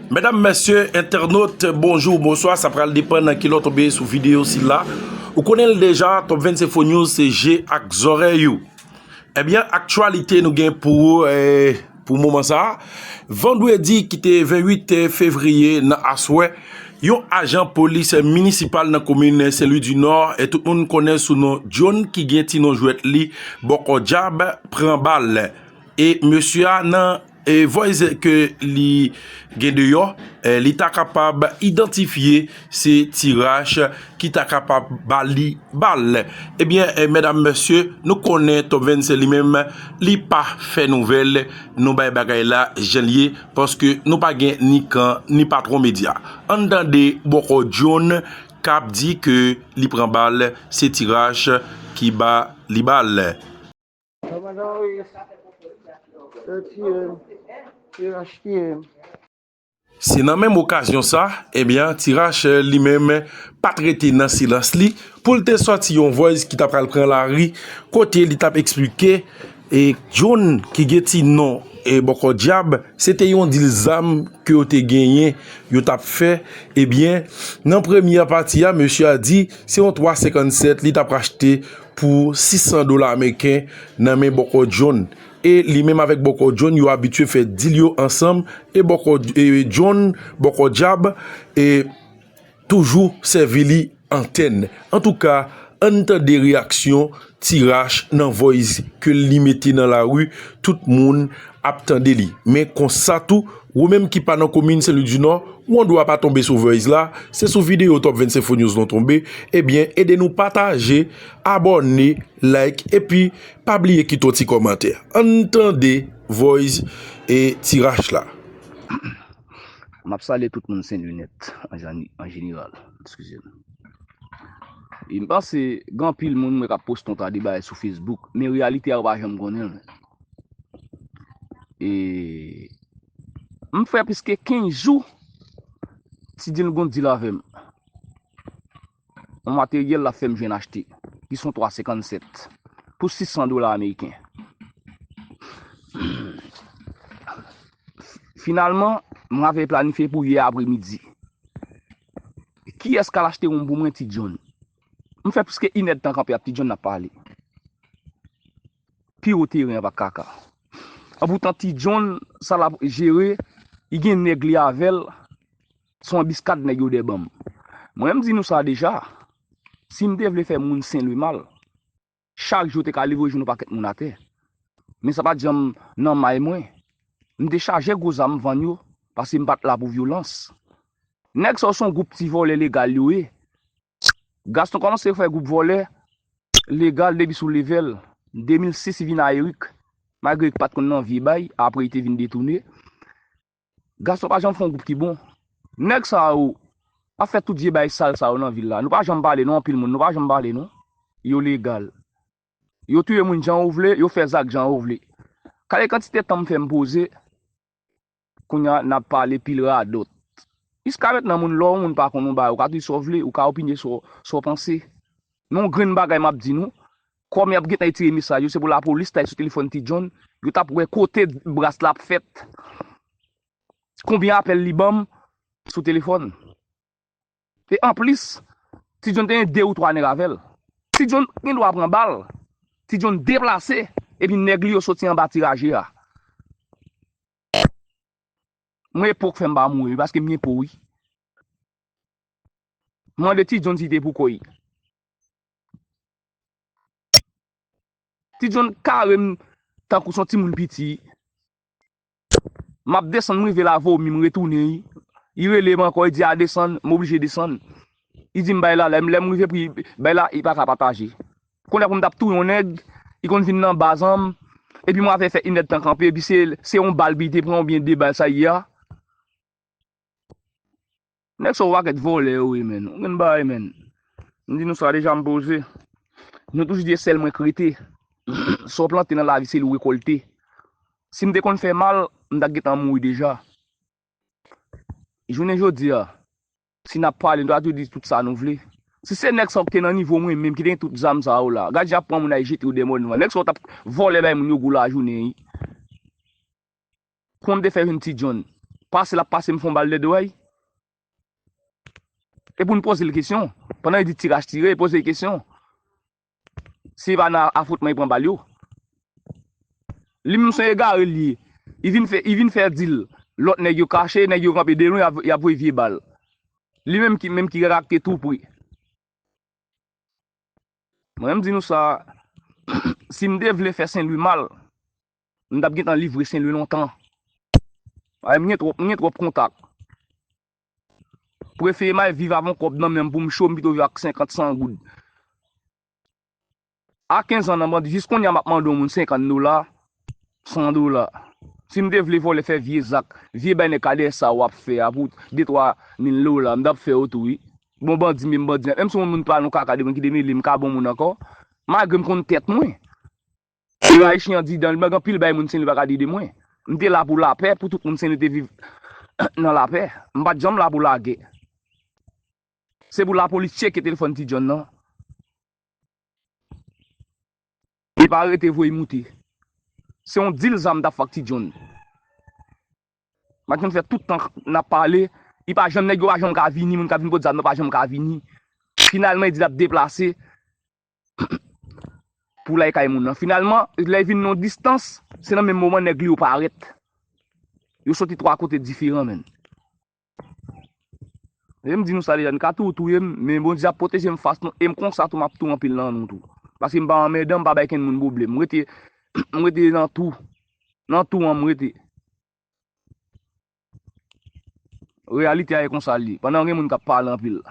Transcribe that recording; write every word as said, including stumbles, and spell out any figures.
Medam, mesye, entènot, bonjou, bonswa, sa pral depann nan ki lè w tonbe sou videyo sila. Ou konnen l deja, Top vennsenk Info News se je ak zòrèy ou. Ebyen, aktyalite nou gen pou ou, eh, pou moman sa a. Vandredi ki te vennwit fevriye nan aswè, yon ajan polis minisipal nan komin Sen Lwi di Nò, e tout moun konnen sou non John ki gen ti non jwèt li, Bòkò Dyab, pran bal. E mesye a nan e voice ke li gen deyò, eh, li ta kapab idantifye se Ti Rach ki ta kapab ba li bal. Ebyen, eh, medam, mesye, nou konnen Top vennsenk li menm, li pa fè nouvèl, nou bay bagay la jan l ye, paske nou pa gen ni kan, ni patwon medya. Ann tande Bòkò John k ap di ke li pran bal, se Ti Rach ki ba li bal. Kòmandan Moyiz, yo tiye m, Ti Rach tiye m. Se nan menm okazyon sa, ebyen, Ti Rach, eh, li menm pa t rete nan silans li pou l te sòti yon voice ki ta pral pran lari, kote li t ap eksplike, eh, John ki gen ti non, eh, Bòkò Dyab, se te yon dil zam ke yo te genyen, yo t ap fè. Ebyen, nan premyè pati a, mesye a di se yon twa senkannsèt li t ap achte pou sis san dola ameriken nan men Bòkò John. E li menm avèk Bòkò John, yo abitye fè dil yo ansanm, e Bòkò, e John, Bòkò Dyab, e toujou sèvi li antèn. Antouka, ann tande reyaksyon Ti Rach nan voice ke li mete nan lari, tout moun ap tande li. Men konsa tou, ou menm ki pa nan komin Sen Lwi di Nò, ou andwa pa tonbe sou voice la, se sou videyo Top vennsenk Info News nou tonbe, ebyen, ede nou pataje, abòne, like, epi pa bliye kite yon ti kòmantè. Ann tande voice e Ti Rach la. M ap salye tout moun Sen Lwi nèt, an jan-, an jeneral. Eskize m. E m panse gen anpil moun mwen k ap poste yon ta de bagay sou Facebook, men reyalite a yo pa janm konnen l. E m fè plis ke kenz jou, Ti John gon dil avè m. Yon materyèl l ap fè m jwenn achte, ki se yon twa senkannsèt, pou sis san dola ameriken. Finalman, mwen avè l planifye pou yè apremidi. Kiyès k al achte yon pou mwen, Ti John? M fè plis ke inèdtan kanpe ak Ti John n ap pale. Pi wo teren an pa kaka. Anpoutan Ti John, sa l ap jere, li gen nèg li avè l, se yon anbiskad nèg yo dè ban m. Mwen, m di nou sa deja, si m te vle fè moun Sen Lwi mal, chak jou te ka leve jou nou pakèt moun atè. Men sa pa t janm nan may mwen. M te chaje gwo zam m vann yo, paske m pa t la pou vyolans. Nèg sa yo se yon gwoup ti vòlè legal yo ye. Gaston kòmanse fè gwoup vòlè legal depi sou level de mil sis li vin a Erik. Malgre Erik pa t konn nan vye bay, apre li te vin detounen. Gaston pa janm fè yon gwoup ki bon. Nèg sa yo ap fè tout vye bay sal sa yo nan vil la. Nou pa janm pale non, anpil moun, nou pa janm pale non. Yo legal. Yo touye moun jan yo vle, yo fè zak jan yo vle. Gade kantite tan m fè m poze, kounye a n ap pale pil radòt. Jiska mentnan moun, lè yon moun pa konn yon bagay, ou ka di sa w vle, ou ka opinye sa w, sa w panse. Men yon grenn bagay m ap di nou, kòm y ap gentan retire mesaj yo, se pou lapolis t al sou telefòn Ti John, yo t ap wè kote bras la ap fèt. Konbyen apèl li ban m sou telefòn. E anplis, Ti John te gen de ou twa nèg avè l. Ti John gen dwa pran bal. Ti John deplase, epi nèg li yo soti anba ti raje a. Mwen epòk fè m pa mouri, paske m gen po wi. Mande Ti John si te pou kò l. Ti John kare m tankou se yon timoun piti. M ap desann, m rive la, vomi, m retounen. Li rele m ankò, li di a desann, m oblije desann. Li di m bay la, lè m, lè m rive pri, bay la, li pa ka pataje. Kounye a pou m t ap touye yon nèg, li konn vin nan baz an m, epi mwen avè l fè inèdtan kanpe, epi se, se yon bal li te pran oubyen de bal sa ye a. Nèg sa yo pakèt vòlè yo ye, menn. Yon grenn bagay, menn. M di nou sa deja, m poze. Nou toujou di e sèl mwen k rete. Sa w plante nan lavi, se li w rekòlte. Si m te konn fè mal, m ta gentan mouri deja. Jounen jodi a, si n ap pale, nou ta toujou di tout sa nou vle. Si se nèg sa yo ki te nan nivo mwen menm, ki te gen tout zam sa yo la, gad jan y ap pran moun al jete yo dèyè mòn nwa. Nèg sa yo t ap vòlè bay moun yo gou lajounen, wi. Konn te fè jwenn Ti John. Pase l ap pase, m fè yon bal dèyè dwèt. E pou n poze l kesyon. Pandan li di tiraj tire, poze l kesyon. Si pa nan afwontman, li pran bal yo. Li menm se egare li ye. Li vin fè, li vin fè dil. Lòt nèg yo kache, nèg yo kanpe de lwen, y ap, y ap voye vye bal. Li menm ki, menm ki rakte tou pre. Mwen, m di nou sa, si m te vle fè Senlwi mal, m t ap gentan livre Senlwi lontan. Ay, m gen twòp, m gen twòp kontak. Prefere m al viv avè yon kòb nan men m pou m cho, m pito viv ak senkant, san goud. A kenz an nan bandi, jis kounye a m ap mande yon moun senkant dola, san dola. Si m te vle vòlè, fè vye zak, vye bay nèg kadè sa w ap fè a pou de twa mil dola, m t ap fè yo tou wi. Bon, bandi menm bandi. Menm si yon moun pale yon kaka de mwen ki demele m ka bon moun ankò, malgre m konn tèt mwen. E Ayisyen an di dan li, gen anpil bay moun Senlwi pa ka di de mwen. M te la pou lapè, pou tout moun Senlwi te viv nan lapè. M pa t janm la pou lagè. Se pou lapolis tcheke telefòn Ti John nan. E pa rete voye moute. Se yon dil zam m t ap fè ak Ti John. M pa t konn fè tout tan n ap pale, li pa janm, nèg yo pa janm ka vini, moun k ap vin pot zam nan pa janm ka vini. Finalman, li di l ap deplase pou l al kay moun nan. Finalman, lè l vin nan yon distans, se nan menm moman nèg li yo parèt. Yo soti twa kote diferan, menn. E m di nou sa deja, n ka tou touye m, men Bondye ap pwoteje m fas nou, e m konsa tou m ap tou anpil nan nou tou. Paske m pa anmèdan, m pa bay kenn moun pwoblèm. M rete, m rete nan tou. Nan tou an m rete. Reyalite a e konsa l ye. Pandan gen moun k ap pale anpil.